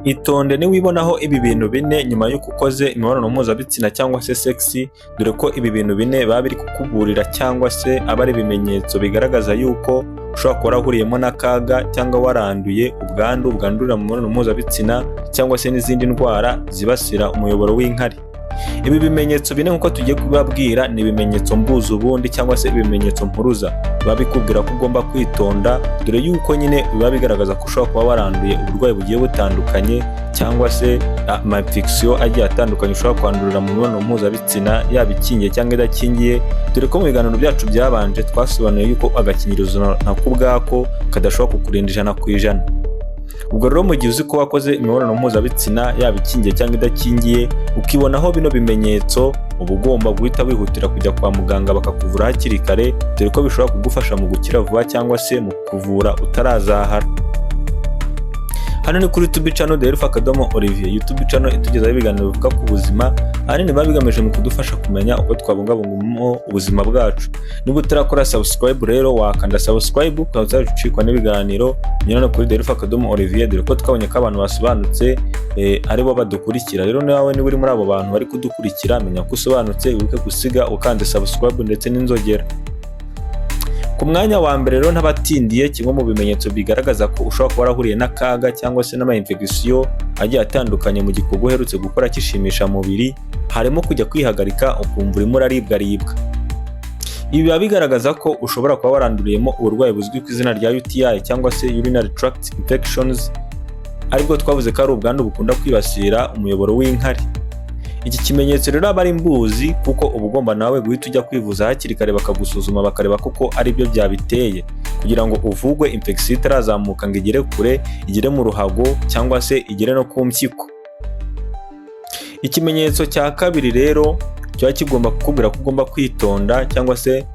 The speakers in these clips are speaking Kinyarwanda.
Itonde niwibonaho ibi bintu bine nyuma y'uko ukoze imibonano mpuzabitsina cyangwa se sex, dore ko ibi bintu bine biba biri kukuburira cyangwa se aba ari ibimenyetso bigaragaza yuko ushobora kuba warahuriyemo n'akaga cyangwa waranduye ubwandu bwandurira mu mibonano mpuzabitsina cyangwa se n'izindi ndwara zibasira umuyoboro w'inkari. Ibi bimenyetso bine nk'uko tugiye kubibabwira ni ibimenyetso mbuzi ubundi cyangwa se ibimenyetso mpuruza, biba bikubwira ko ugomba kwitonda, dore yuko nyine biba bigaragaza ko ushobora kuba waranduye uburwayi bugiye butandukanye cyangwa se ama infection agiye atandukanye ushobora kwandurira mu mibonano mpuzabitsina, yaba ikingiye cyangwa idakingiye, dore ko mu biganiro byacu byabanje twasobanuye yuko agakingirizo nako ubwako kadashobora kukurinda 100%. Ubwo rero mu gihe uzi ko wakoze imibonano mpuzabitsina, yaba ikingiye cyangwa idakingiye, ukibonaho bino bimenyetso, uba ugomba guhita wihutira kujya kwa muganga bakakuvura hakiri kare, dore ko bishobora kugufasha mu gukira vuba cyangwa se mu kuvura utarazahara. Hano ni kuri YouTube channel The Health Akadomo Olivier, YouTube channel itugezaho ibiganiro bivuga ku buzima, ahanini biba bigamije mu kudufasha kumenya uko twabungabungamo ubuzima bwacu. Niba utarakora subscribe rero, wakanda subscribe ukaba utazajya ucikwa n'ibiganiro nyine kuri The Health Akadomo Olivier, dore ko twabonye ko abantu basobanutse aribo badukurikira. Rero nawe niba uri muri abo bantu bari kudukurikira, menya ko usobanutse, wibuke gusiga ukanze subscribe ndetse n'inzogera. Ku mwanya wa mbere rero ntabatindiye, kimwe mu bimenyetso bigaragaza ko ushobora kuba warahuriye n'akaga cyangwa se n'ama infection agiye atandukanye mu gikorwa uherutse gukora kishimisha mubiri, harimo kujya kwihagarika ukumva urimo uraribwaribwa. Ibi biba bigaragaza ko ushobora kuba waranduriyemo uburwayi buzwi ku izina rya UTI cyangwa se urinary tract infections, aribwo twavuze ko ari ubwandu bukunda kwibasira umuyoboro w'inkari. Iki kimenyetso rero aba ari imbuzi, kuko uba ugomba nawe guhita ujya kwivuza hakiri kare, bakagusuzuma bakareba koko ari byo byabiteye, kugira ngo uvugwe infection itarazamuka ngo igere kure, igere mu ruhago cyangwa se igere no ku mpyiko. Ikimenyetso cya kabiri rero kiba kigomba kukubwira ko ugomba kwitonda cyangwa se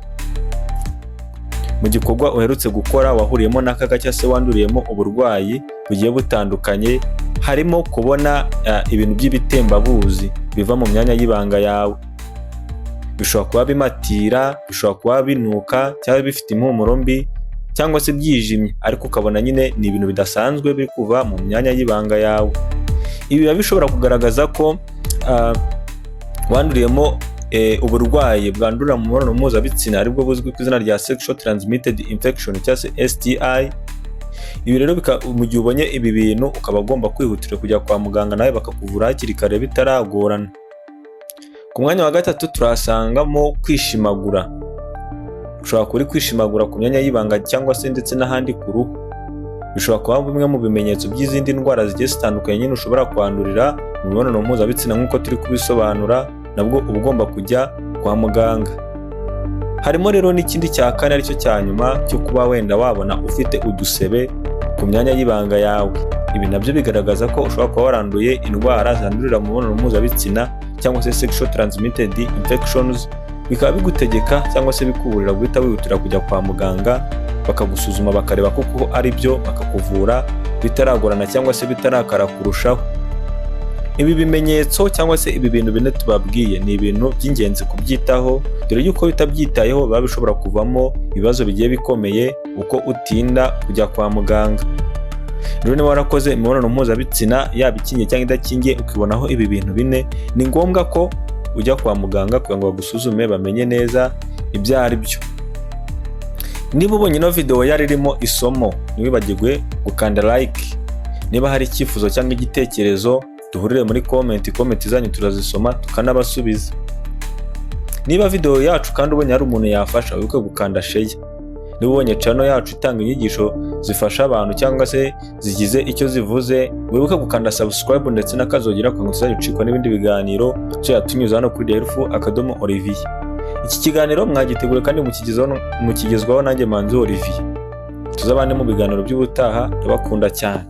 mu gikorwa uherutse gukora wahuriyemo n'akaga cyangwa se wanduriyemo uburwayi bugiye butandukanye, harimo kubona ibintu by'ibitembabuzi biva mu myanya y'ibanga yawe. Bishobora kuba bimatira, bishobora kuba binuka cyangwa bifite impumuro mbi cyangwa se byijimye, ariko ukabona nyine ni ibintu bidasanzwe biri kuva mu myanya y'ibanga yawe. Ibi biba bishobora kugaragaza ko wanduriyemo uburwayi bwandurira mu mibonano mpuzabitsina, aribwo buzwi ku izina rya sexual transmitted infection cyangwa se STI. Ibi rero mu gihe ubonye ibi bintu, ukaba ugomba kwihutira kujya kwa muganga nawe bakakuvura hakiri kare bitaragorana. Ku mwanya wa gatatu turahasangamo kwishimagura. Ushobora kuba uri kwishimagura ku myanya y'ibanga cyangwa se ndetse n'ahandi ku ruhu. Bishobora kuba bimwe mu bimenyetso by'izindi ndwara zigiye zitandukanye nyine ushobora kwandurira mu mibonano mpuzabitsina nk'uko turi kubisobanura, nabwo uba ugomba kujya kwa muganga. Harimo rero n'ikindi cya kane, aricyo cya nyuma, cyo kuba wenda wabona ufite udusebe ku myanya y'ibanga yawe. Ibi nabyo bigaragaza ko ushobora kuba waranduye indwara zandurira mu mibonano mpuzabitsina cyangwa se sexual transmitted infections, bikaba bigutegeka cyangwa se bikuburira guhita wihutira kujya kwa muganga, bakagusuzuma bakareba koko ari byo, bakakuvura bitaragorana cyangwa se bitarakara kurushaho. Ibi bimenyetso cyangwa se ibi bintu bine tubabwiye ni ibintu by'ingenzi kubyitaho, dore yuko bitabyitayeho biba bishobora kuvamo ibibazo bigiye bikomeye uko utinda kujya kwa muganga. Rero niba warakoze imibonano mpuzabitsina, yaba ikingiye cyangwa idakingiye, ukibonaho ibi bintu bine, ni ngombwa ko ujya kwa muganga kugira ngo bagusuzume bamenye neza ibyo ari byo. Niba ubonye ino video yari irimo isomo, ntiwibagirwe gukanda like. Niba hari icyifuzo cyangwa igitekerezo, duhurire muri comment. Comment zanyu turazisoma tukanabasubiza. Niba video yacu kandi ubonye hari umuntu yafasha, wibuke gukanda share. Niba ubonye channel yacu itanga inyigisho zifasha abantu cyangwa se zigize icyo zivuze, wibuke gukanda subscribe ndetse n'akazogera kugira ngo utazajya ucikwa n'ibindi biganiro tuzajya tunyuza hano kuri Health Akadomo Olivier. Iki kiganiro mwagitegura kandi mukigezwaho nanjye Manzi Olivier. Tuzabane mu biganiro by'ubutaha, ndabakunda cyane.